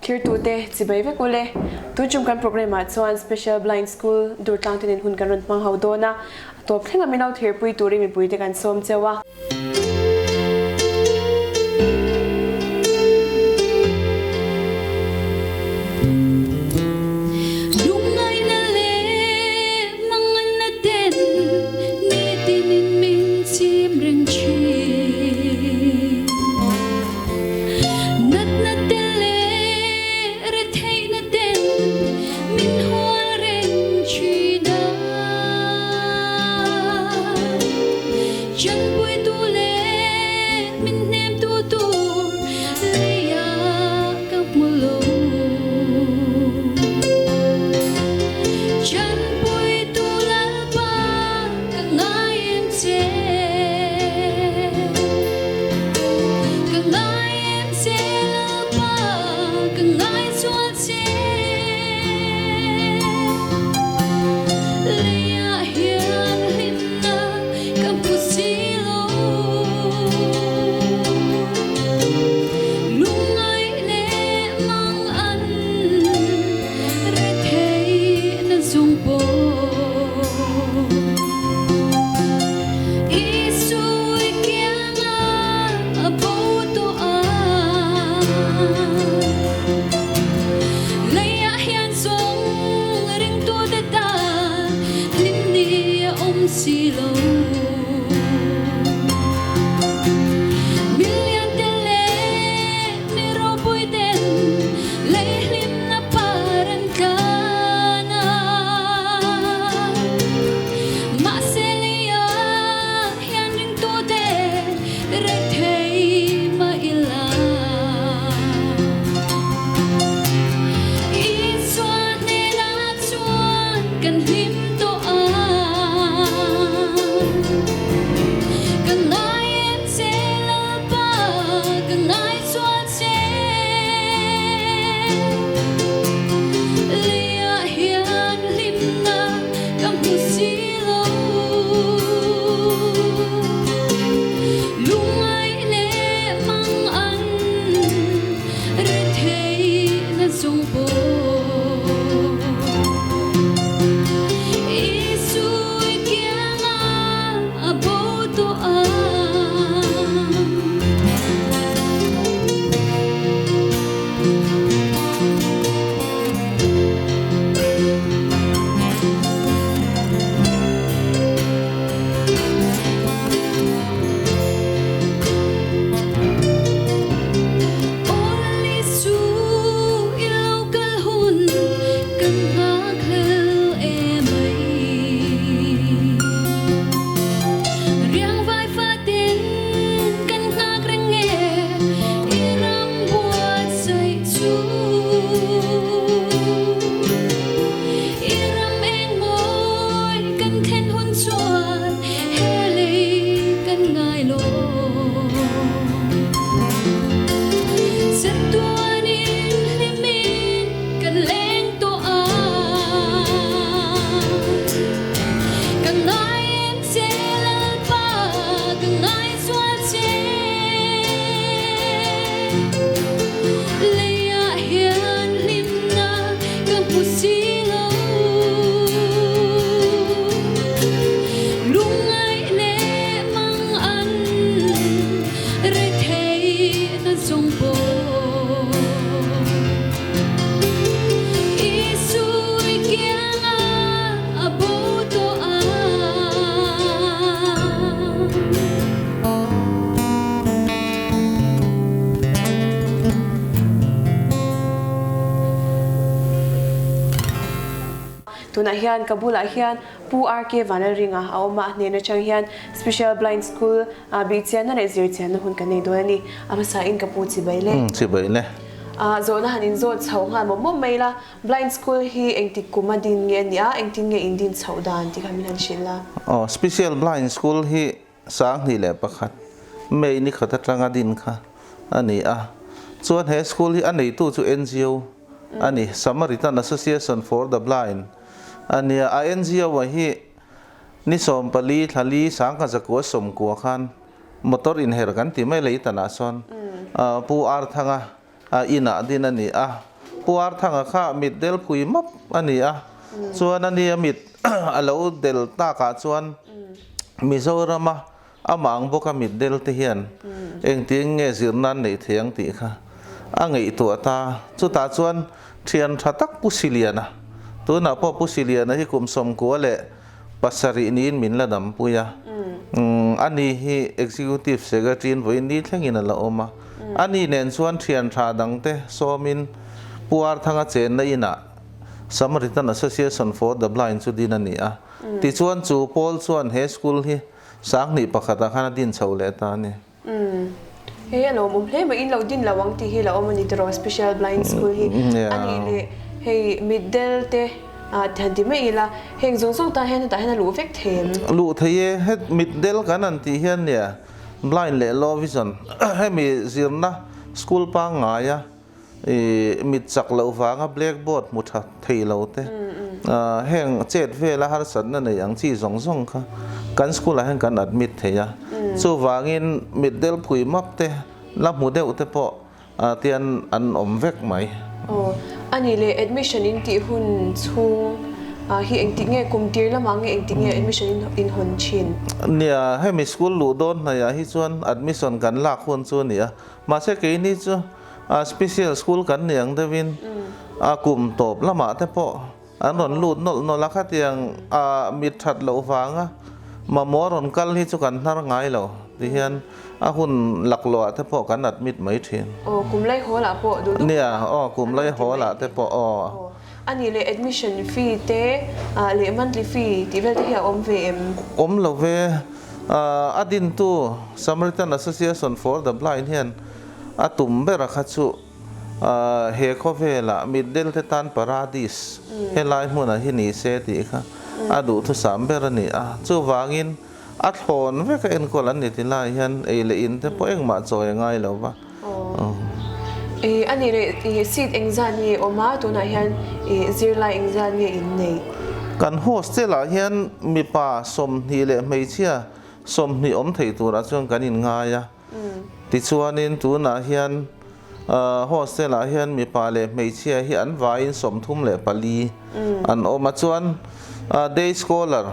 Thirtute chibai vek ule. Tun tum kan programme ah chuan Special Blind School Durtlang te nen hun kan rawn hmang ho dawn a, a tawp thleng a min lo thirpui turin mipui te kan sawm cheu a. Lungngaihna leh manganna ten nitinin min chim reng thin. Natna te leh retheihna ten min hual reng thin a. Chanpuitu leh min hnemtu tur leiah ka hmu lo. Chanpuitu Lalpa ka ngai em che. Ka ngai em che Lalpa ka ngai chuan che. Leiah hian hlimna ka hmu si lo. Lungngaih leh mang an retheihna chung pawh. Isui kianga a bo tawh a. Leiah hian zawng ringtute tan hlim ni a awm si lo. Million te leh mi ropui ten lei hlimna par an tlan a. Mahse leiah hian ringtute rethei mah ila. Isua hnenah chuan kan hlim tawh a. Ka ngai em che Lalpa, ka ngai chuan che. Leiah hian hlimna ka hmu si lo. Lungngaih leh mang an retheihna chung pawh. Isui kianga a bo tawh a. Aw Isu i lo kal hun kan nghakhlel em mai. Riangvai faten kan nghak reng e i ram buatsaih chu. I ram eng mawi kan thlen hun chuan he lei kan ngai lo. Chatuanin hlimin kan leng tawh a. Ka ngai em che Lalpa, ka ngai chuan che. Leiah hian hlimna ka hmu si lo. Lungngaih leh mang an retheihna zawng pawh. Isui kianga a bo tawh a. Tunah hian ka bulah hian Pu RK Vanlalringa a awm a, a hnen atang hian Special Blind School ah bihchianna leh zirchianna hun kan nei dawn a ni. A hmasa in ka pu chibai le. Chibai le. Zawhna han inzawt chho nghal mawp mawp mai la, Blind School hi engtik kum a din nge a nia, engtin nge in din chhoh dan tih kha min han hrilh la. Aw, Special Blind School hi 2001 May ni khat atanga din kha a ni a. Chuan he school hi a neitu chu NGO a ni, Samaritan Association for the Blind a nia. A NGO a hi ni 14 thla li 1990 khan motor inher kan ti mai lei tanah sawn Pu Arthanga inah din a ni a. Puarthanga kha mit del phui map a ni a, chuan a nia mit a lo del takah chuan Mizorama amah ang bawka mit del te hian engtin nge zirna an neih thei ang tih kha a ngaihtuah ta. Chutah chuan thian tha tak Pu Siliana, tunah pawh Pu Siliana hi kum 98 niin min la dampui a, ani hi Executive Secretary in vawiin ni thlengin a la awm a, ani nen chuan thian tha dangte sawmin Pu Arthanga chenna inah Samaritan Association for the Blind chu din a ni a, tichuan chu pawl chuan he school hi 2001 ah khan a din chho leh ta a ni. Umm. Hei a lawmawm hle mai, in lo din lo ang tih hi lo awm a ni tiraw Special Blind School hi a nih leh hei mitdel te han ti mai ila heng zawng zawng tan hian hetah hian a luh vek thei em? Luh thei e, het mitdel kan han tih hian nia blind leh low vision hemi zirna school pangngaia I mit chak loh vanga blackboard hmu tha thei lo te, heng chet vela harsatna nei ang chi zawng zawng kha kan school ah hian kan admit thei a. Chuvangin mit del phui map te, la hmu deuh te pawh tian an awm vek mai. Aw, a nih leh admission in tih hun chhung hi engtik nge kum tir lamah nge engtik nge admission in hawn thin? Nia, hemi school luh dawn hnaihah hi chuan admission kan lak hun chu a ni a. Mahse keini chu special school kan ni ang deuhin a kum tawp lamah te pawh an rawn lut nawlh nawlh a, khatiang mit that loh vanga mamawh rawn kal hi chu kan hnar ngai lo ti hian a hun laklawh ah te pawh kan admit mai thin. Aw kum lai hawl ah pawh duh duh. Nia aw kum lai hawl ah te pawh aw. Aw a nih leh admission fee te leh monthly fee tih vel te hi a awm ve em? Awm lo ve. A dintu Samaritan Association for the Blind hian a tum ber a kha chu he khawvelah mitdel te tan paradis helai hmunah hi ni se tih kha a duhthusam ber a ni a. Chuvangin a thlawn vek a enkawl an ni ti lai hian ei leh in te pawh engmah chawi a ngai lo va. A nih leh seat engzat nge awm a, tunah hian zirlai engzat nge in nei? Kan hostel ah hian mipa 20 leh hmeichhia 20 awm thei turah chuan kan in ngai a, tichuanin tunah hian hostel ah hian mipa leh hmeichhia hi an vaiin 34 an awm a, chuan day scholar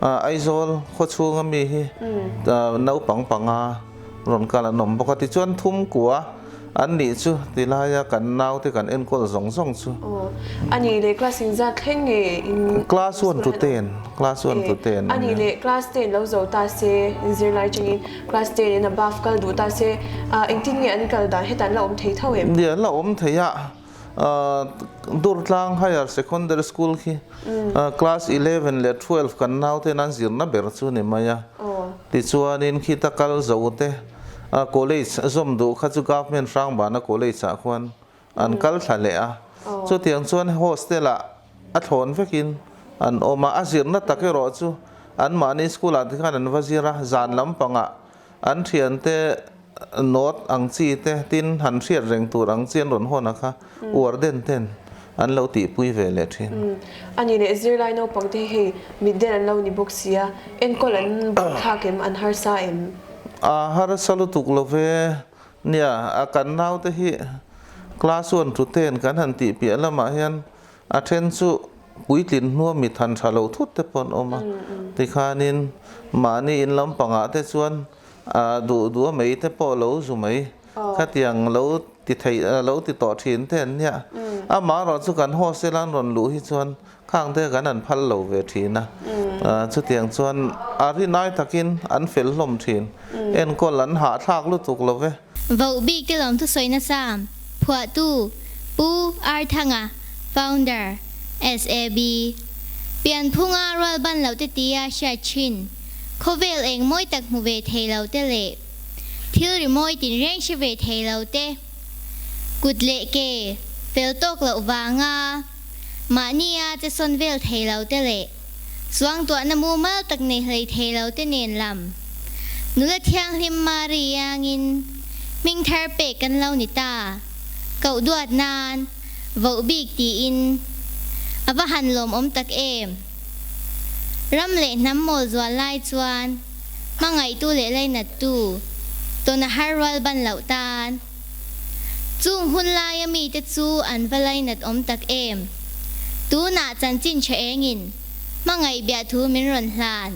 Aizawl khawchhunga mi hi naupang panga rawn kal an awm bawk a, tichuan thum kua an nih chu ti laia kan naute kan enkawl zawng zawng chu. Aw, a nih leh class engzat thleng nge in Class one to ten, class one to ten. A nih leh class ten lo zo ta se, in zirlai changin class ten in above kal duh ta se, engtin nge an kal dan hetah an la awm thei tho em? Nia, la awm thei a. Durtlang Higher Secondary School khi class 11 leh 12 kan nauten an zirna ber chu ni mai a. Tichuanin khita kal zo te college zawm duh kha chu Government Hrangbana College ah khuan an kal thla leh a. Chutiang chuan hostel ah a thlawn vekin an awm a. A zirna tak erawh chu anmahni school ah te khan an va zir a, zan lampangah An thiante note ang chi te tin han hriat reng tur ang chi an rawn hawn a kha uar den ten an lo tihpui ve leh thin. A ni leh zirlai naupang te hi hei mitdel an lo ni bawk si a, enkawl an buaithlak em, an harsa em? A harsa lutuk lo ve. Nia, a kan naute hi class one to ten kan han tih piah lamah hian A then chu puitlin hnua mi than tha lo thut te pawh an awm a, tikhanin mahni in lampangah te chuan duh duh a mei te pawh lo zu mai, khatiang lo ti thei lo ti tawh thin te an nia. Amaherawh chu kan hostel an rawn luh hi chuan khang te kan an phal lo ve thin a, chutiang chuan a rinai takin an fel hlawm thin, enkawl an hahthlak lutuk lo ve. Voh bik te lawm thusawi nasa phuahtu Pu Arthanga, Founder, SAB. Pianphunga rual ban loh te tia hriat thin, khawvel eng mawi tak hmu ve thei lo te leh thil ri mawi tinreng hre ve thei lo te, kut leh ke fel tawk loh vanga mahnia che sawn vel thei lo te leh Suangtuahna mumal tak nei hlei thei lo te nen lam nula thianghlim Mari iangin hming thar pek kan lo ni ta, koh duat nan voh bik tiin a va han lawmawm tak em. Ram leh hnam mawl zual lai chuan hmangaihtu leh lainattu tawn a har rual ban loh tan. Chung hun laia mite chu an va lainat awm tak em? Tunah chanchin tha engin hmangaih biahthu min rawn hlan.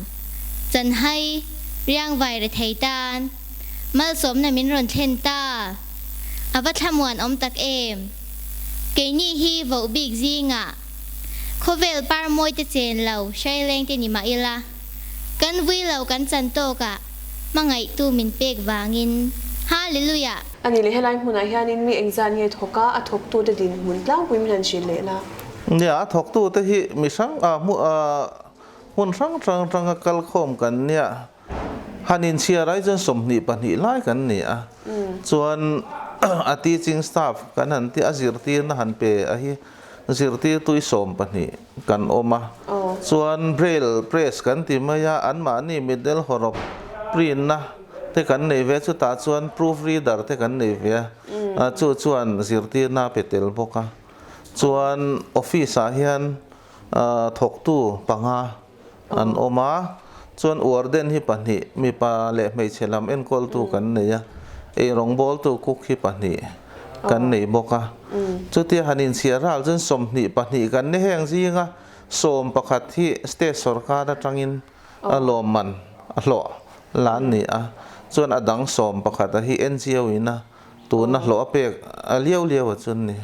Chanhai, riangvai rethei tan malsawmna min rawn thlen ta. A va thlamuan awm tak em? Keini hi voh bik zingah khawvel par mawite chen lo hraileng te ni mah ila, kan vui lo kan chan tawkah hmangaihtu min pek vangin Hallelujah! A nih leh helai hmunah hianin mi engzat nge thawk a, a thawktute dinhmun tlangpui min han hrilh leh la. Nia, a thawktute hi mi hrang ah hmun hrang hrang atanga kalkhawm kan nia. Han inchhiar ai chuan 22 lai kan ni a, chuan a teaching staff kan han tih a zirtirna han pe a hi zirtirtu i 12 kan awm a, chuan braille press kan ti mai a, anmahni mitdel hawrawp print na te kan nei ve a, chutah chuan proof reader te kan nei ve a, chu chuan zirtirna a pe tel bawk a, chuan office ah hian thawktu panga An awm a, chuan warden hi pahnih, mipa leh hmeichhe lam enkawltu kan nei a, eirawngbawltu cook hi pahnih kan nei bawk a. Chutia han inchhiar ral chuan 22 kan ni heng zinga 11 hi state sorkar atangin a lawmman a hlawh la an ni a, chuan a dang 11 a hi NGO in a tuna hlawh a pek a liau liau a chuan ni.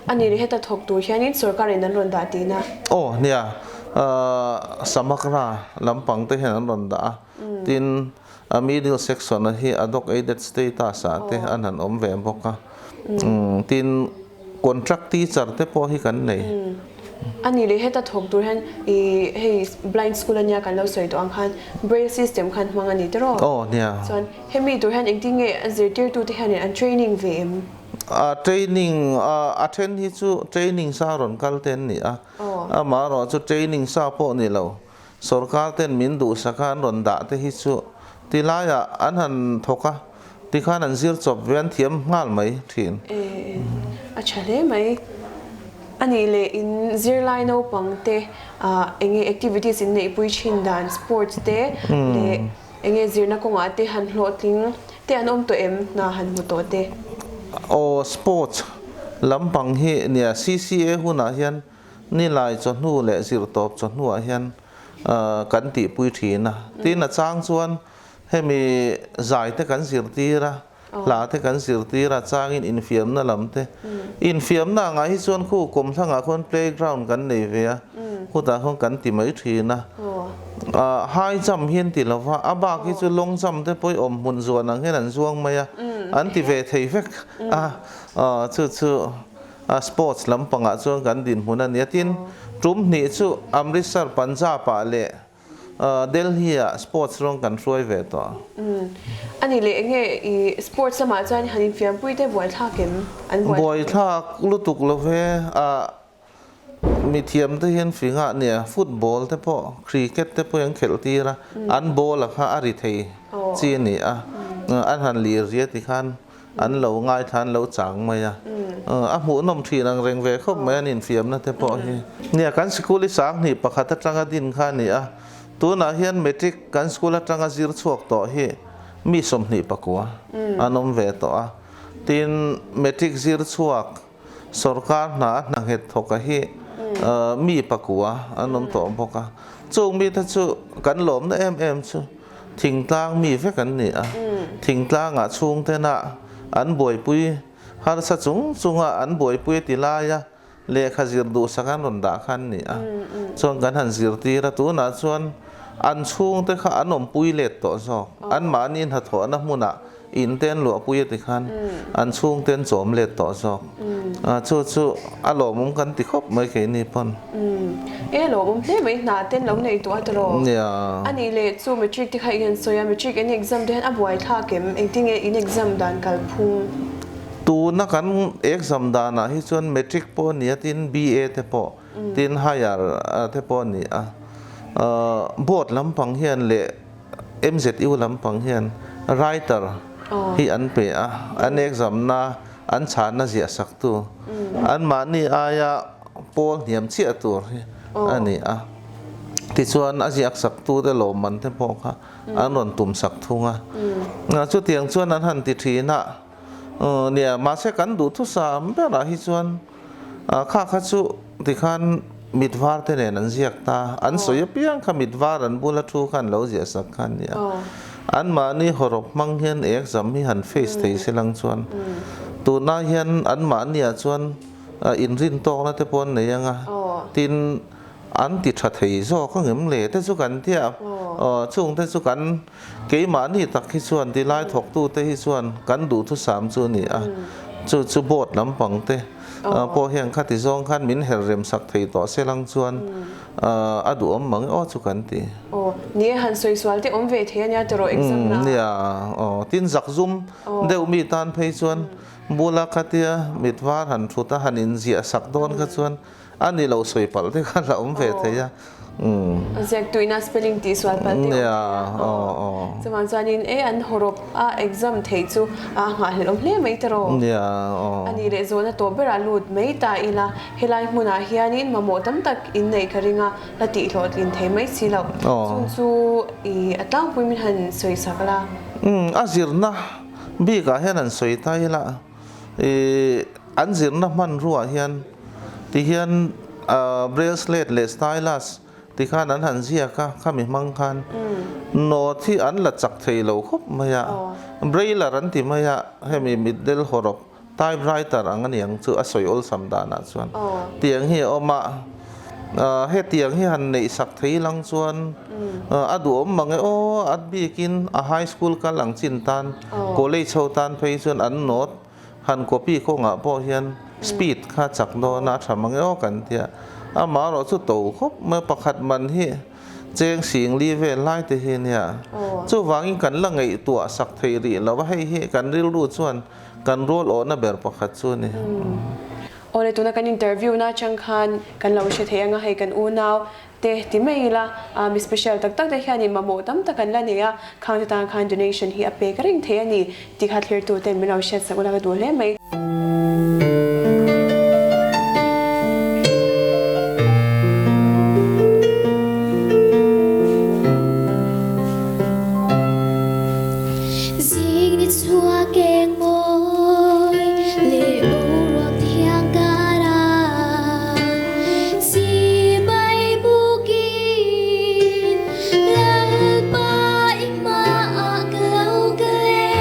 A ni leh heta thawk tur hianin sorkarin an rawn dah tihna. Aw nia, Samagra lampang te hian an rawn dah a, tin a middle section a hi ad hoc aided status ah te an han awm ve bawk a, tin contract teacher te pawh hi kan nei. A ni leh heta thawk tur hian i hei blind school ania kan lo sawi tawh ang khan braille system khan hmang a ni tiraw? Aw nia. Chuan hemi tur hian engtin nge a zirtirtute hianin an training ve em? A training a then hi chu training sa rawn kal te an ni a, amaherawh chu training sa pawh ni lo, sorkar ten min duhsak a an rawn dah te hi chu ti laiah an han thawk a, tikhan an zir chawp ve an thiam nghal mai thin. E, a tha hle mai. A nih leh in zirlai naupang te eng nge activities in neihpui thin dan, sports te leh Enge zirna kawngah te han hlawhtling te an awm tawh em? Hna han hmu tawh te. Aw sports lampang hi nia CCA hunah hian nilai chawhnu leh zirtawp chawhnuah hian kan tihpui thin a. Tin a chang chuan hemi zai te kan zirtir a. Hla te kan zirtir a, changin infiamna lam te. Infiamna angah hi chuan khu kawmthlangah khuan playground kan nei ve a, khutah khuan kan ti mai thin a. High jump hi an ti lo va, a bak hi chu long jump te pawh i awm hmun zuan ang hian an zuang mai a, an ti ve thei vek a. Chu chu sports lampangah chuan kan dinhmun a ni a. Tin, tum hnih chu Amritsar, Punjab-ah leh Delhi ah sports rawng kan hruai ve tawh. Umm. A nih leh enge i sports lamah chuan han infiampui te buaithlak em? An buaithlak em? Buaithlak lutuk lo ve. Ah mithiam te hian fing ah nia football te pawh cricket te pawh hi an khelh tir a, an ball a kha a ri thei chi a ni a, an han lir ria tikhan An lo ngaithla an lo chang mai a, a hmuhnawm thin ang reng ve khawp mai an infiamna te pawh hi. Nia, kan sikul hi 2001 atanga din kha a ni a, tunah hian matric kan school atanga zir chhuak tawh hi mi 29 an awm ve tawh a, tin matric zir chhuak sorkar hna a hna nghet thawka hi mi pakua an awm tawh bawk a, chung mite chu kan lawmna em em chu. Thingtlang mi vek an ni a, thingtlangah chhungtena an buaipui harsa chung chunga an buaipui ti laia lehkha zir duhsak an rawn dah kha an ni a, chuan kan han zirtir a, tunah chuan an chhungte kha an awmpui let tawh zawk, anmahni hnathawhna hmunah In te an luahpui a ti khan an chhungte an chawm let tawh zawk. Chu chu a lawmawm kan ti khawp mai keini pawn. E a lawmawm hle mai hna te an lo nei tawh a tawh. A nih leh chu matric te kha i han sawi a, matric an exam te hian a buai thlak em? Engtinge in exam dan kalphung? Tuna kan exam danah hi chuan matric pawh a ni a tin BA te pawh tin higher te pawh a ni a. Board lampang hian leh MZU lampang hian writer hi an pe a, an exam na an chhanna ziah sak tu, anmahni aia pawl hniam chiah tur hi a ni a. Tichuan a ziak sak tu te lawmman te pawh kha an rawn tum sak thung a. Chutiang chuan an han ti thin a. Nia, mahse kan duhthusam berah hi chuan kha kha chu tikhan mit var te nen an ziak ta, an sawi apiang kha mit var an bula thu kha an lo ziah sak kha a nia. Anmahni hawrawp hmang hian exam hi han face thei se lang chuan tunah hian anmahniah chuan inrin tawkna te pawh an nei ang a, tin an ti tha thei zawk angem le te chu kan tia, chung te chu kan Keimahni tak hi chuan tilai thawktute hi chuan kan duhthusam chu a ni a, chu chu board lampang te pawh hian khati zawng khan min her rem sak thei tawh se lang chuan a duhawm mang e aw chu kan ti. Aw, ni e, han sawi sual te awm ve thei a nia tawh exam na. Nia, aw, tin zakzum deuh mi tan phei chuan bula khatia mit var han thut a han inziah sak dawn kha chuan A ni lo sawi palh te kha la awm ve thei a. A ziak tuina spelling tih sual palh te awm thei a. Chuvang chuanin e an hawrawp a exam theih chu a nghahhlelh awm hle mai tiraw. A nih leh zawhna tawh berah lut mai ta ila helai hmunah hianin mamawh tam tak in neih ka ring a, la tih hlawhtlin thei mai si lo. Chung chu i a tlangpui min han sawi sak la. A zirna bikah hian han sawi ta ila i an zirna hmanruah hian Ti hian Braille slate leh stylus ti khan an han ziak a, khami hmang khan note hi an la chak thei lo khawp mai a, Brailler an ti mai a, hemi mitdel hawrawp typewriter ang a niang chu a sawi awlsam danah chuan tiang hi a awm a, hetiang hi han neih sak thei lang chuan a duhawm mang e aw, a bikin a high school kal ang chin tan, college ho tan phei chuan an note Han copy kawngah pawh hian speed kha chak dawn a, a tha mang e aw kan tia. Amah erawh chu to khawp mai pakhat man hi cheng sing li vel lai te hi nia. Chuvangin kan la ngaihtuah sak theih rih lo a, hei hi kan rilru chuan kan rual awhna ber pakhat chu a ni. Awle tuna kan interview na atang khan kan lo hre thei anga hei kan unau Te ti mai ila, mi special tak tak te hianin mamawh tam tak an la nei a, khang te tan khan donation hi a pek reng thei a ni tih kha thlirtu ten min lo hriat sak ula ka duh hle mai. Zing ni chhuak eng mawi leh boruak thiang kara. Chibai bukin Lalpa i hmaah ka lo kal e.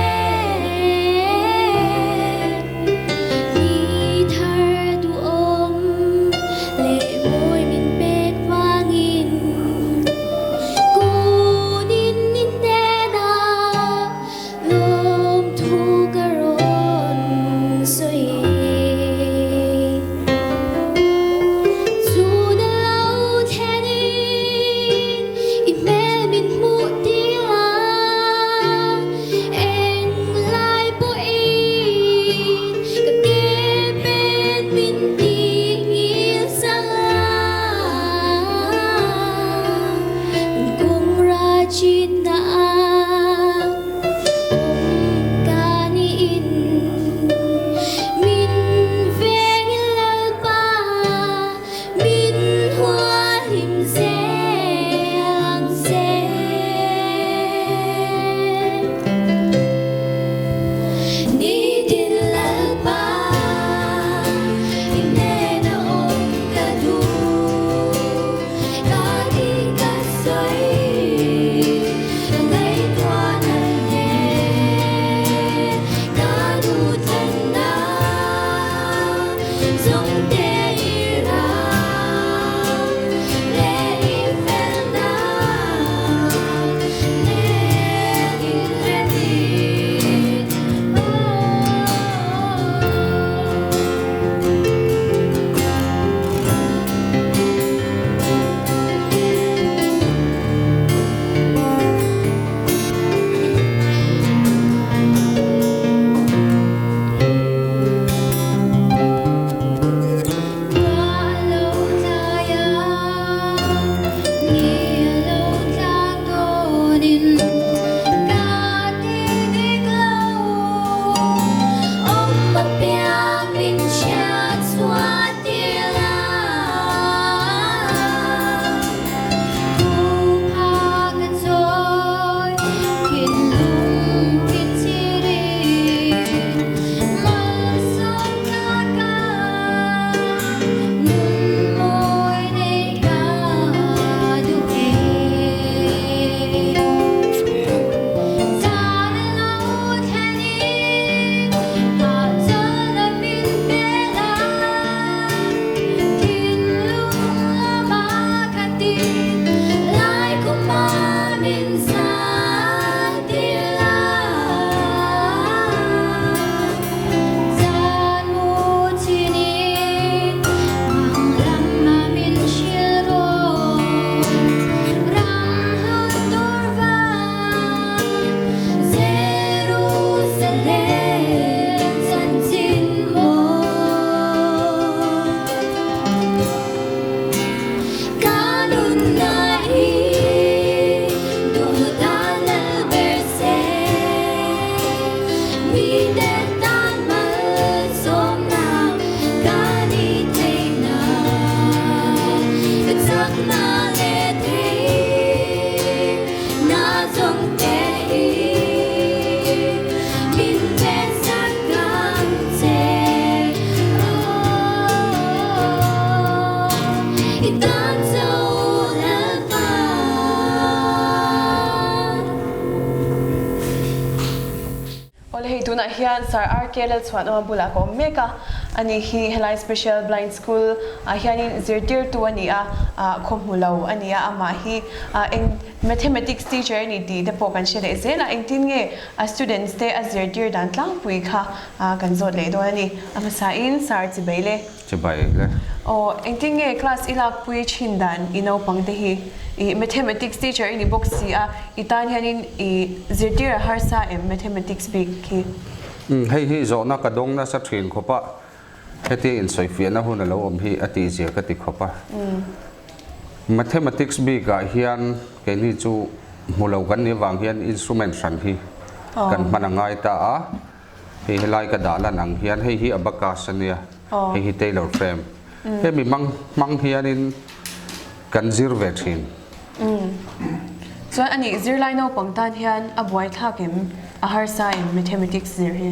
hian Sir RK Lalchhuanawma bulah ka awm mek a, ani hi helai Special Blind School ah hianin zirtirtu a ni a, khaw hmu lo a ni a, amah hi eng Mathematics teacher a ni tih te pawh kan hre leh zel a, engtin nge a students te a zirtir dan tlangpui kha kan zawt leh dawn a ni. A hmasain Sir chibai le. Chibai le. Aw, engtin nge class i lakpui thin dan i naupang te hi? I Mathematics teacher i ni bawk si a, i tan hianin i zirtir a harsa em Mathematics bik hi? Umm, hei hi zawhna ka dawng nasa thin khawp a, hetia insawifiahna hun a lo awm hi a tihzia ka ti khawp a. Mathematics bikah hian keini chu hmu lo kan nih avang hian instrument hran hi kan hman a ngai ta a. Hei helai ka dah lan ang hian hei hi abacus a nia, hei hi tailor frame. Hemi hmang hmang hianin kan zir ve thin. Chuan anih zirlai naupang tan hian a buaithlak em, a harsa em mathematics zir hi?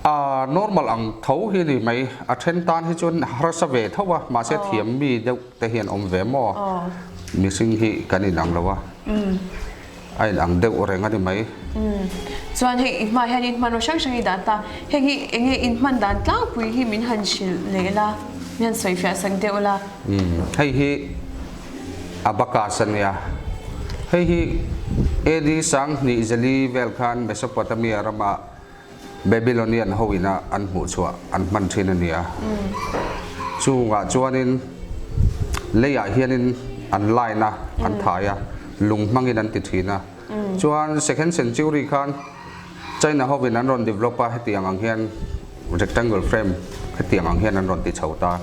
A normal ang tho hi a ni mai, a then tan hi chuan harsa ve tho a, mahse thiam mi deuh te hian awm ve maw? Mihring hi kan inang lo a. A in ang deuh reng a ni mai. Umm. Chuan hei i hma hian in hmanraw hrang hrang i dah ta. Heng hi eng nge in hman dan tlangpui hi min han hrilh leh la, min han sawi fiah sak deuh la. Umm. Hei hi Abacus a nia. Hei hi AD 2000 zali vel khan Mesopotamia rama Babylonian ho ina an hmuh chhuah an hman thin a ni a. Chungah chuanin leiah hianin an line a, an thai a, lung hmangin an ti thin a. Chuan second century khan China hovin an rawn develop a, hetiang ang hian rectangle frame hetiang ang hian an rawn ti chho ta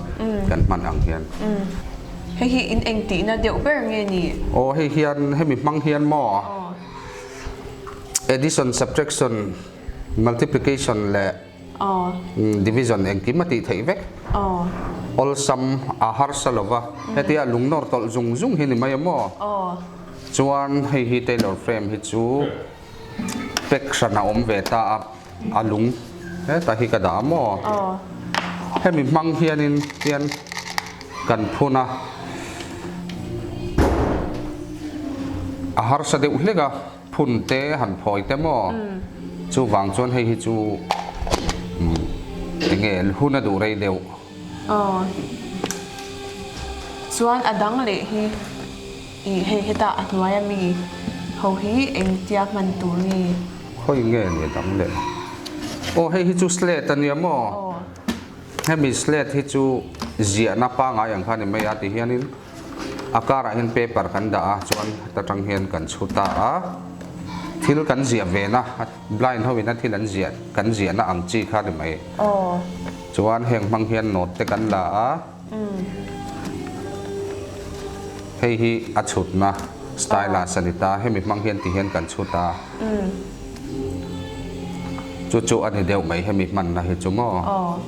kan hman ang hian. Hei hi in engtihna deuh ber nge ni? Aw hei hian hemi hmang hian maw? Addition, subtraction, multiplication leh division engkim a tih theih vek. Awlsam a harsa lo va, hetia lung nawr tawlh zung zung hi ni mai a maw? Chuan hei hi tailor frame hi chu pack hran a awm ve ta a, a lung heta hi ka dah a maw? Hemi hmang hianin hian kan phun a, a harsa deuh hlek a. Phun te han phawi te maw? Chuvang chuan hei hi chu enge hun a duh rei deuh. Aw. Chuan a dang leh hi ih hei heta a hnuai ami ho hi engtia hman tur nge? Khawi nge ni a dang leh? Aw hei hi chu slate a nia maw? Aw. Hemi slate hi chu ziahna pangai ang kha a ni mai a ti hianin. A karah hian paper kan dah a, chuan heta tang hian kan chhu ta a, thil kan ziah ve na, blind ho ina thil an ziah kan ziahna ang chi kha ni mai. Chuan heng hmang hian note te kan la a, hei hi a chhutna stylus a ni ta, hemi hmang hian ti hian kan chhut a, chu chu a ni deuh mai hemi hmanna hi chu maw.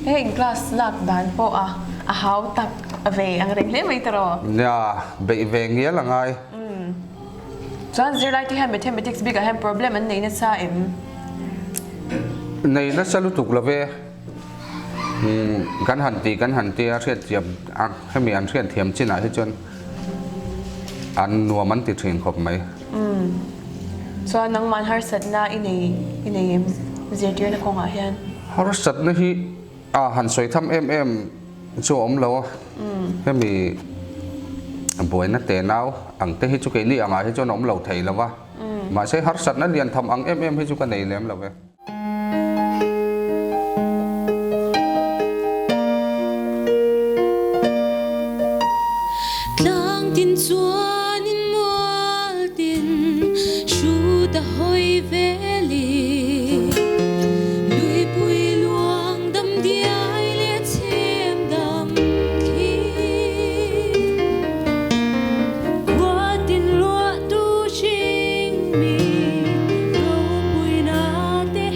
Heng class lak dan pawh a a hau tak ve ang reng hle mai tawh. Nia, beih ve ngial a ngai. Chuan zirlai te hian mathematics bikah hian problem an nei nasa em? Nei nasa lutuk lo ve. Kan han ti kan han ti a hriatthiam a hemi an hriatthiam chinah hi chuan an nuam an ti thin khawp mai. Chuan nangmah harsatna i nei i nei em zirtirna kawngah hian? Harsatna hi a han sawi tham em em chu a awm lo a, hemi buaina te nau ang te hi chu keini angah hi chuan a awm lo thei lo va, mahse harsatna lian tham ang em em hi chu ka nei lem lo ve. Tlang tin chuanin mual tin hrut a hawi velin Luipui luang dam diai leh chhem dam thli Khua tin luah tu hring mi ropuina te.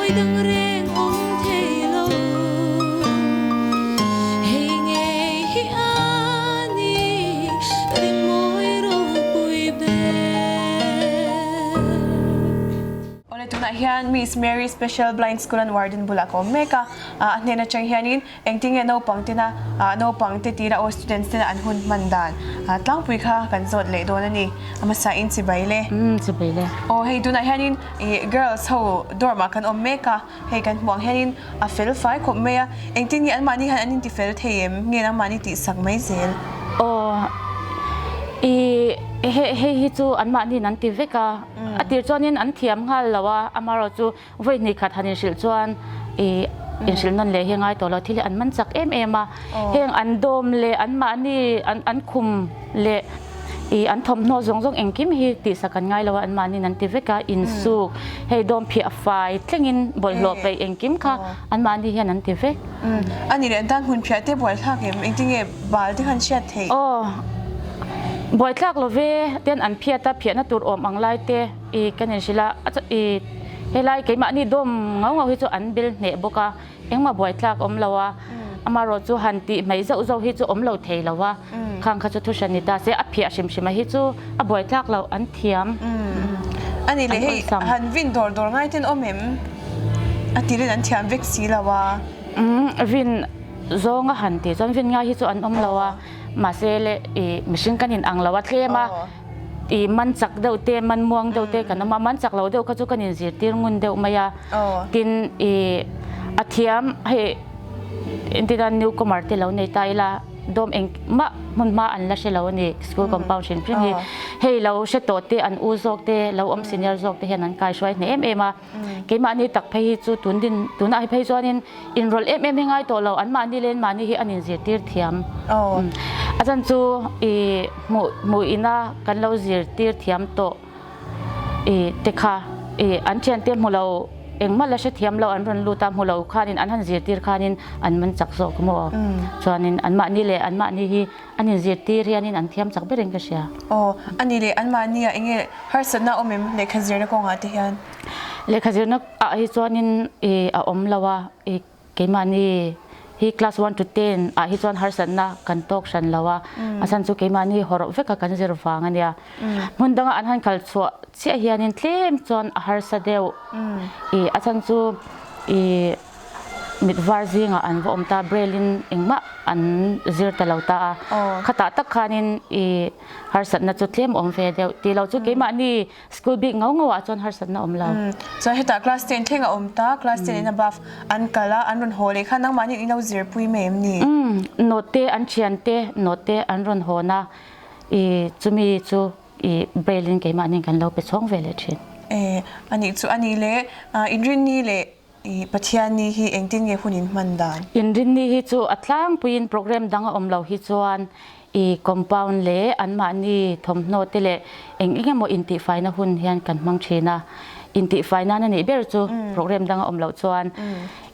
Rimawi dang reng awm thei lo. Hei ngei hi a ni rimawi ropui ber. Awle tunah hian Miss Mary Special Blind School an warden bulah ka awm mek a, a hnen atang hianin Engtinge naupang tena naupang te tira aw students tena an hun hman dan tlangpui kha kan zawt leh dawn a ni. A hmasa in chibai le. Umm chibai le. Aw hei tunah hianin ih girls ho dorm ah kan awm mek a, hei kan hmuh ang hianin a fel fai khawp mai a, engtin nge anmahni hian an inti fel thei em? Nge nangmahni tihsak mai zel? Aw ih hei hei hi chu anmahniin an ti vek a, a tir chuanin an thiam nghal lo a, amaherawhchu Vawi hnih khat han inhrilh chuan i inhrilh nawn leh hi a ngai tawh lo, thil hi an man chak em em a. Heng an dawm leh anmahni an khum leh i an thawmhnaw zawng zawng engkim hi tihsak an ngai lo a, anmahniin an ti vek a, insuk hei dawm phiah fai thlengin bawlhhlawh peih engkim kha anmahni hian an ti vek. A nih leh an tan hmun phiah te buaithlak em? Engtinge bal te khan hriat theih? Aw, buaithlak lo ve ten an phiat a, phiahna tur awm ang lai te i kan inhrilh a, i Helai keimahni dawm ngau ngau hi chu an bel hneh bawk a, engmah buaitlak awm lo a, amaherawh chu han tih hmaih zauh zauh hi chu awm lo thei lo a, khang kha chu thu hran ni ta se, a phiah hrim hrim a hi chu a buaitlak loh an thiam. A ni leh hei han vin dawr dawr ngai ten awm em? A tirin an thiam vek si lo a. Vin zawnga han tih chuan vin ngai hi chu an awm lo a, mahse le i mihring kan inang lo a tlem a. I man chak deuh te, man muang deuh te kan awm a, man chak lo deuh kha chu kan inzirtir ngun deuh mai a. Tin, i a thiam hei entirna newcomer te lo nei ta ila dawm engmah hmun hma an la hre lo a ni school compound hrim hrim hi. Hei lo hre tawh te an u zawk te lo awm senior zawk te hian an kaihruai hneh em em a. Keimahni tak phei hi chu tun din tunah hi phei chuanin inrawlh em em hi ngai tawh lo, anmahni leh anmahni hi an inzirtir thiam. A chan chu i hmuh hmuh ina kan lo zirtir thiam tawh i te kha i an thiante hmu lo engmah la hrethiam lo an rawn lut a hmu lo khanin an han zirtir khanin an man chak zawk maw? Chuanin anmahni leh anmahni hi An inzirtir hianin an thiam chak berin ka hria. Aw, a ni leh anmahnia eng nge harsatna awm em lehkha zirna kawngah te hian? Lehkha zirna ah hi chuanin i a awm lo a, i keimahni hi class one to ten ah hi chuan harsatna kan tawk hran lo a, a chhan chu keimahni hawrawh veka kan zir vang a nia. Hmun danga an han kal chhuah chiah hianin tlem chuan a harsa deuh. I a chhan chu i. Mit var zingah an va awm ta, Braille-in engmah an zir ta lo ta a. Khatah tak khanin i harsatna chu tlem awm ve deuh tih lo chu keimahni school bik ngau ngauah chuan harsatna awm lo. Chuan hetah class ten thleng a awm ta, class ten in above an kal a, an rawn haw leh khan nangmahni in lo zirpui mai em ni? Umm, note te an thian te note te an rawn hawn a, i chumi chu i Braille-in keimahni kan lo pe chhawng ve leh thin. E, anih chu a ni le, inrinni leh I Pathianni hi engtin nge hun in hman dan? Inrinni hi chu a tlangpuiin program dang a awm lo hi chuan i compound leh anmahni thawmhnaw te leh eng eng emaw intihfaina hun hian kan hmang thin a. Intihfai nan a nih ber chu program dang a awm loh chuan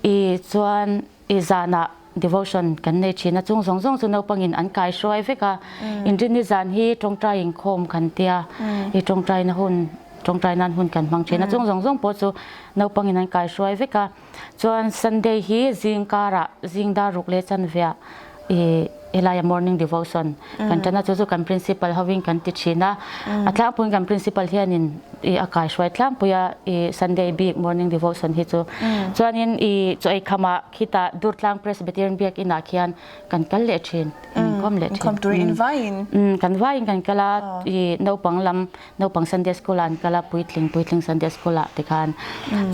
i chuan i zanah devotion kan nei thin a, chung zawng zawng chu naupangin an kaihruai vek a. Inrinni zan hi tawngtai inkhawm kan tia, i tawngtaina hun tawngtai nan hun kan hmang thin a, chung zawng zawng pawh chu naupangin an kaihruai vek a. Chuan Sunday hi zing karah zing dar ruk leh chanveah i helaia morning devotion kan tan a, chu chu kan principal hovin kan ti thin a. A tlangpuiin kan principal hianin i a kaihruai tlangpui a i Sunday bik morning devotion hi chu. Chuanin i chaw ei khamah khitah Durtlang Presbyterian Biakinah khian kan kal leh thin, inkhawm leh thin. Inkhawm turin invaiin? Kan vaiin kan kal a, i naupang lam naupang Sunday school ah an kal a, puitling puitling Sunday school ah tikhan.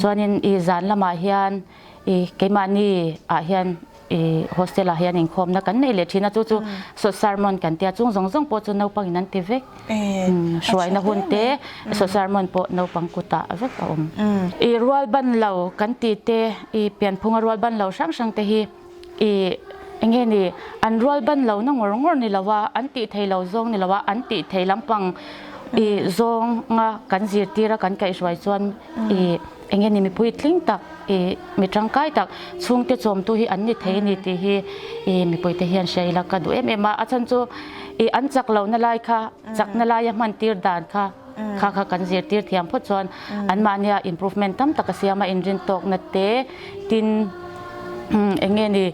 Chuanin i zan lamah hian i keimahni ah hian i hostel ah hian inkhawmna kan nei leh thin a, chu chu sawt sermon kan tia, chung zawng zawng pawh chu naupang in an ti vek. Hruaina hun te sawt sermon pawh naupang kutah vek a awm. I rual ban lo kan tih te, i pianphunga rual ban lo hrang hrang te hi I enge ni an rual ban lo na ngawr ngawr ni lo a, an tih thei lo zawng ni lo a, an tih thei lampang i zawnga kan zirtir a kan kaihhruai chuan i enge ni mipui tling tak i mi tangkai tak chhungte chawmtu hi an ni thei a ni tih hi i mipuite hian hria ila ka duh em em a, a chhan chu i an chak lohna lai kha chakna laia hman tir dan kha. Kha kha kan zirtir thiam phawt chuan anmahnia improvement tam tak a siam a, inrin tawkna te tin eng nge ni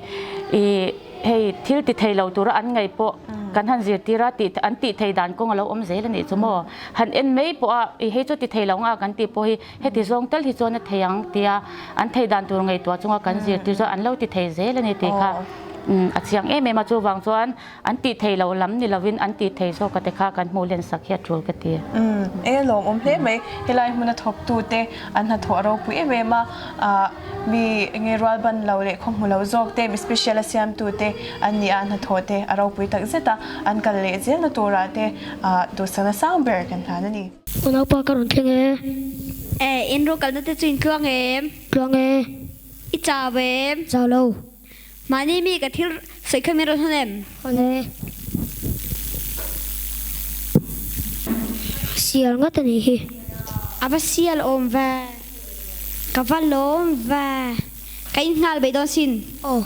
ih hei thil ti thei lo tura an ngaih pawh kan han zirtir a tih an tih thei dan kawng a lo awm zel a nih chu maw. Han en mai pawh a ih hei chu ti thei lo nga kan tih pawh hi heti zawng tal hi chuan a thei ang tia an thei dan tur ngaihtuah chunga kan zirtir chuan an lo ti thei zel a ni tih kha a chiang em em a chuvang chuan An tih thei lo lam ni lovin an tih thei zawk a te kha kan hmuh len sak hi a tul ka ti. Umm e lawmawm hle mai. Helai hmuna thawktute an hnathawh a ropui em em a, ah mi enge rual ban lo leh khawhmu lo zawk te, mi special a siamtute an ni a, an hnathawh te a ropui tak zet a, an kal leh zelna turah te ah duhsakna sang ber kan hlan a ni. Unaupa ka rawn thleng e. E, in rualkalna te chu in tluang em? Tluang e. I chau em? Chau lo. Mahni mi ka thil sawi kha min rawn hawn em? Hawn e. Sial ngawt a nih hi. A va sial awm ve. Ka va lawm ve. Ka innghal bei dawn sin. Aw.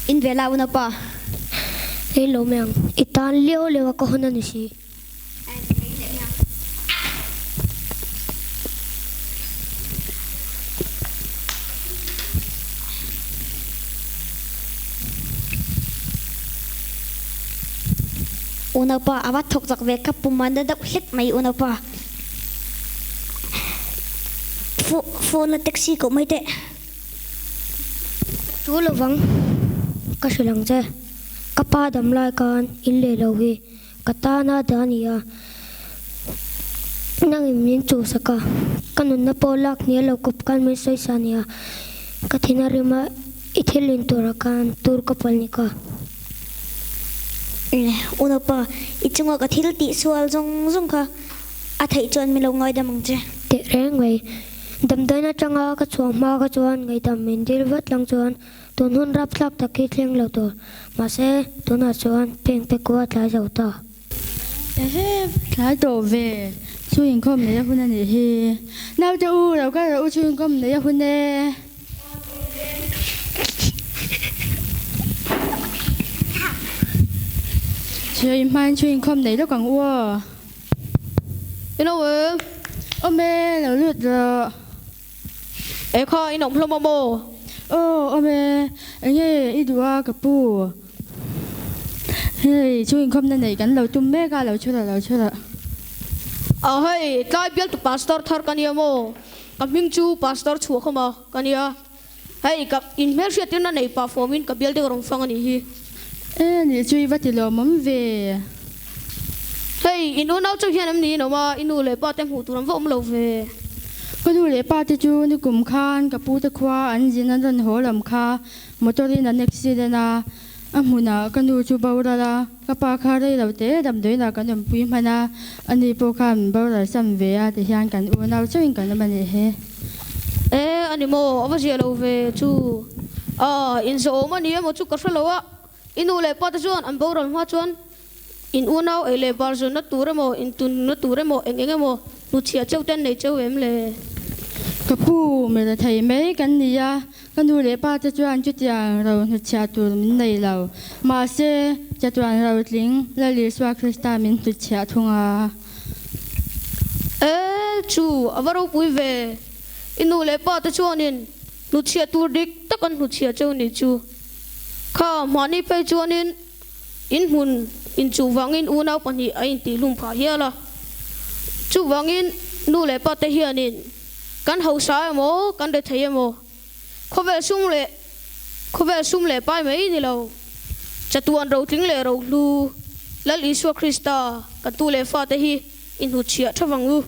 In ve la unaupa. Ei lo mai ang. I tan lio lio a ka hawn a ni si. Unaupa a va thawk chak ve ka pum a na deuh hlek mai unaupa. Phone a taxi koh mai teh. Chu lovang ka hrilh ang che. Ka pa damlai khan in leh lo hi. Ka tana dah a ni a, nangin min chuhsak a, ka nunna pawh lak hnial lo kawp khan min sawisa a ni a, ka thin a rim a, i thil in turah khan tur ka pawlh ni ka. Unaupa, i chunga ka thil tih sual zawng zawng kha a theih chuan min lo ngaidam ang che. Teh reng mai, damdawiin atanga ka chhuah hma kha chuan ngaihdam min dil vat lang chuan Tun hun rapthlak tak hi thleng lo tur, mahse tunah chuan peng pe kua tlai zo ta. Ehe, tlai tawh ve, chu inkhawm nei a hun a nih hi. Naute u, lo kal rawh u chu inkhawm nei a hun e. Chhia i hmain chu inkhawm nei lawk ang u aw. Hello em. Awm e, lo lut rawh. E kha in awm hlawm a maw? Aw awm e, enge i duh a ka pu? Hei chu inkhawmna neih kan lo tum mek a, lo chhut a lo chhut a. A hei tlai bialtu pastor thar ka nia maw? Ka hming chu pastor chhuahkhawma ka nia. Hei ka inhmelhriattirna nei pah fawmin ka bial deuh rawng fang a nih hi. E nih chu i va ti lawmawm ve. Hei in unau chu hian em ni in awm a, i nu leh pa te hmuh tur an va awm lo ve. Ka nu leh pa te chu nikum khan ka pu te khua an zin an rawn haw lam kha motor in an accident a, a hmunah ka nu chu boral a, ka pa kha rei lo te damdawiin ah kan awmpui hman a, ani pawh khan boral sam ve a ti hian kan unau chauhin kan awm a nih hi. E a ni maw, a va zia lo ve chu. A inzawhawm a ni emaw chu ka hre lo a, i nu leh pa te chuan an boral hma chuan In unau ei leh bar zunna tur emaw, in tunna tur emaw, eng eng emaw hnuchhiah cheu te an nei cheu em le? Ka pu, mi rethei mai kan ni a, ka nu leh pa te chuan chutiang ro hnuchhiah tur min nei lo. Mahse, chatuan rotling Lal Isua Krista min hnuchhiah thung a. E, chu a va ropui ve. I nu leh pa te chuanin hnuchhiah tur dik tak an hnuchhiah cheu ni chu. Kha, mahni phei chuanin In hmun inchuh vangin unau pahnih a intihlum phah hial a. Chuvangin nu leh pa te hianin kan hausa emaw kan rethei emaw khawvel sum leh khawvel sum leh pai mai ni lo. Chatuan rotling leh rohlu Lal Isua Krista kan tu leh fate hi inhnutchhiah tha vang u.